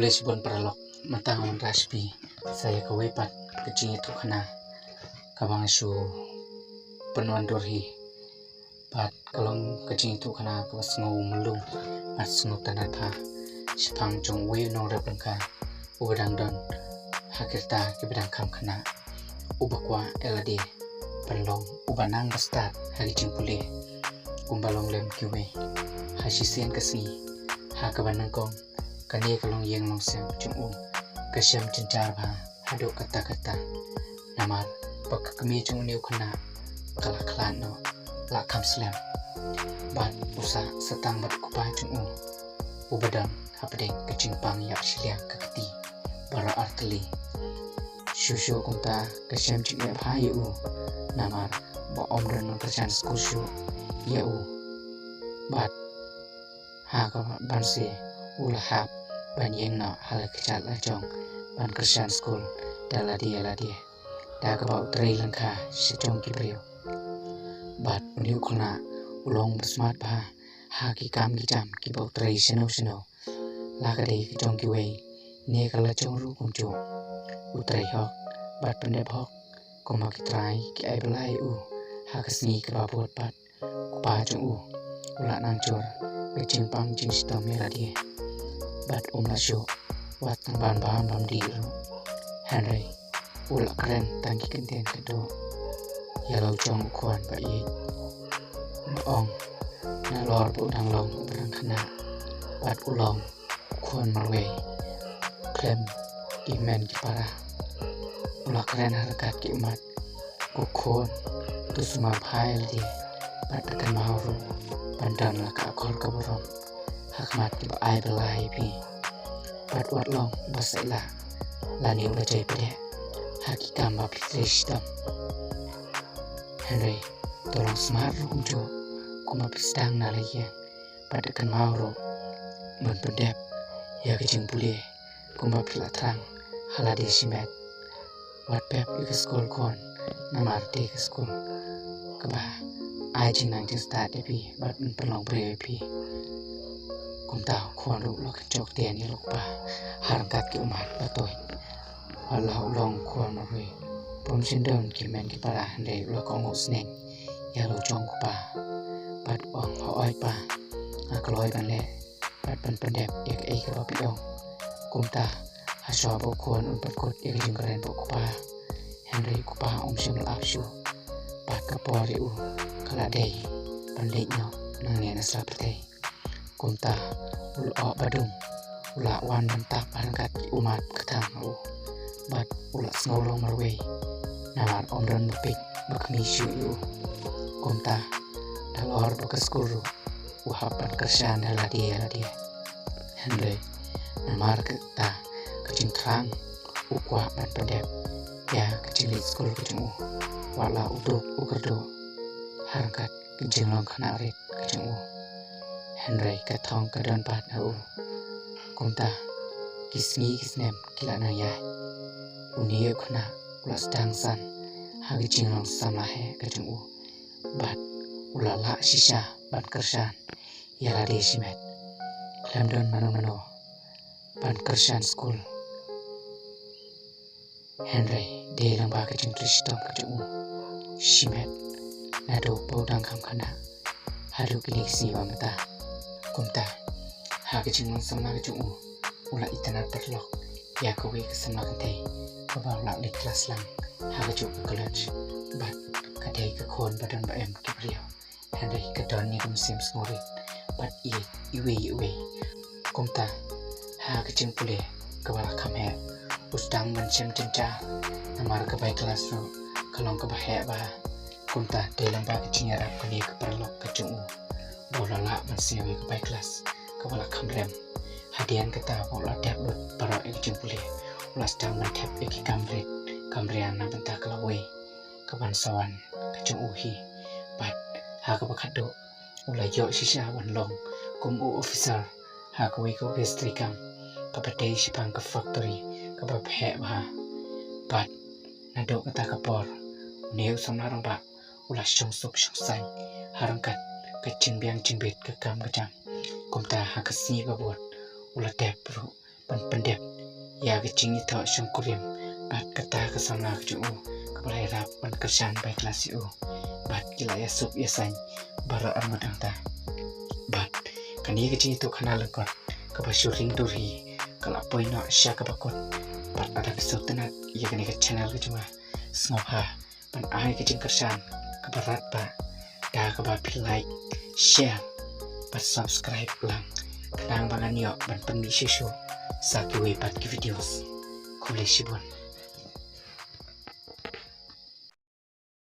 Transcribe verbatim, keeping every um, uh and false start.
Khublei shibun paralok, mynta nga wanrah sha phi sa ïa kawei pat ka jingïathuhkhana kaba nga shu pynwandur hi. Bad ka long ka jingïathuhkhana kaba sngew mluh bad sngew tynnad bha shaphang jong uwei u nongrep lyngkha uba dang don ha ki rta kiba dang kham khynnah, uba kwah ïa lade ban long uba nang ba stad ha ki jingpule kumba long lem kiwei. Ha shisien ka sngi, ha kaba nyngkong kane ka longïing longsem jong u ka shem jynjar bha haduh katta katta, namar ba ka kmie jong une u khynnah ka la khlad noh, la kham slem. Bad u sah sa tang bad u kpa jong u uba don hapdeng ka jingpang ïap shiliang ka kti baroh artylli. Shuh shuh kumta ka shem jingeh bha ïa u, namar ba ym don nongkyrshan skul shuh ïa u. Bad ha kaba ban se u la hap ban ïeng noh ha la ka kjat la jong ban kyrshan skul da lade ïa lade, da kaba u trei lyngkha sha jong ki briew. Bad une u khynnah u long ba smat bha ha ki kam ki jam kiba u trei shano shano, la ka dei ka jong kiwei ne ka la jong ruh kumjuh. U trei hok bad pyndep hok kumba ki trai ki ai bylla ïa u ha ka sngi kaba bud bad u kpa jong u u la nang jur ka jingpang jingshitom ïa lade. Bad um lah shuh wat tang ban bam bam dih ruh, hynrei u la kren tang ki kyntien kynduh ïa la u jong u khun ba ïeit. U la ong nalor ba u dang long uba dang khynnah bad u long u khun marwei khlem ki hynmen ki para. U la kren ha ryngkat ki ummat, ko khun, to sumar bha ïa lade bad da kynmaw ruh ban don la ka akor ka burom ha khmat kiba ai bylla ïa phi. Bad wat long uba sait lah lane uba jai pdeh ha ki kam ba phi trei shitom, hynrei to long smart ruh kumjuh kumba phi sdang na la ïing. Bad da kynmaw ruh ban pyndep ïa ka jingpule kumba phi la thrang ha lade shimet. Wat pep ïa ka skul khun, namar dei ka skul kaba ai jingnang jingstad ïa phi bad ban pynlong briew ïa phi. Kumta u khun ruh u la kynjoh ktien ïa la u kpa ha ryngkat ki ummat ba tuid. Wat la u long u khun marwei bym shym don ki hynmen ki para, hynrei u la kohnguh sneng ïa la u jong u kpa bad u ong, hooid pa, nga kloi ban leh bad ban pyndep ïa kaei kaba phi ong. Kumta ha shuwa ba u khun un pynkut ïa ka jingkren bad u kpa, hynrei u kpa um shym la ap shuh. Bad ka por ïa u ka la dei ban leit noh nangne na sla pyrthei. Kumta u la oh ba dum, u la wan ban tap ha ryngkat ki ummat ba kthang ha u. Bad u la sngew long marwei namar ym don ba peit ba khmih shuh ïa u. Kumta nalor ba ka skul ruh u hap ban kyrshan da lade ïa lade. Hynrei namar kata ka jingthrang u kwah ban pyndep ïa ka jingleit skul ka jong u, wat la u duk u kyrduh ha ryngkat ka jinglong khynnah rit ka jong u. Hynrei ka thong ka don pat ha u. Kumta ki sngi ki snem ki la nang ïaid. Une u khynnah u la sdang san ha ka jinglong samla heh ka jong u bad u la lah shisha ban kyrshan ïa lade shimet. Khlem don mano mano ban kyrshan skul. Hynrei dei lyngba ka jingtrei shitom ka jong u shimet naduh ba u dang kham khynnah haduh kine ki sngi ba mynta. Kumta ha ka jinglong samla ka jong u u la itynnad paralok ïa kawei ka samla kynthei kaba u la leit klas lang ha kajuh ka college. Bad ka dei ka khun ba don ba em ki briew, hynrei ka don ïa ka mynsiem sngewrit bad ïeit iwei ïa iwei. Kumta ha ka jingpule kaba la kham heh u sdang ban shem jynjar namar ka bai klas ruh ka long kaba heh bha. Kumta dei lyngba ka jingïarap kane ka paralok ka jong u ba u la lah ban siew ïa ka bai klas kaba la kham rem. Hadien kata ba u la dep lut baroh ïa ka jingpule, u la sdang ban thep ïa ki kam rit kam rian na bynta ka lawei kaban sa wan ka jong u hi. Bad ha kaba khatduh u la ïoh shisha ban long kum u officer ha kawei ka office treikam kaba dei shaphang ka factory kaba heh bha. Bad naduh kata ka por une u samla rangbah u la shong suk shong saiñ ha ryngkat ka jingbiang jingbit ka kam ka jam. Kumta ha ka sngi ba bud u la dep ruh ban pyndep ïa ka jingïathoh shongkurim bad kata ka samla ka jong u kaba la ïarap ban kyrshan bai klas ïa u. Bad ki la ïasuk ïasaiñ baroh arngut hangta. Bad kane ka jingïathuhkhana lyngkot kaba shu ring dur hi ka la poi noh sha kaba kut. Bad lada phi sngewtynnat ïa kane ka channel ka jong nga, sngewbha ban ai ka jingkyrshan kaba radbah da kaba phi like, share bad subscribe lang, khnang ba ngan ïoh ban pynmih shuh shuh sa kiwei pat ki videos. Khublei shibun.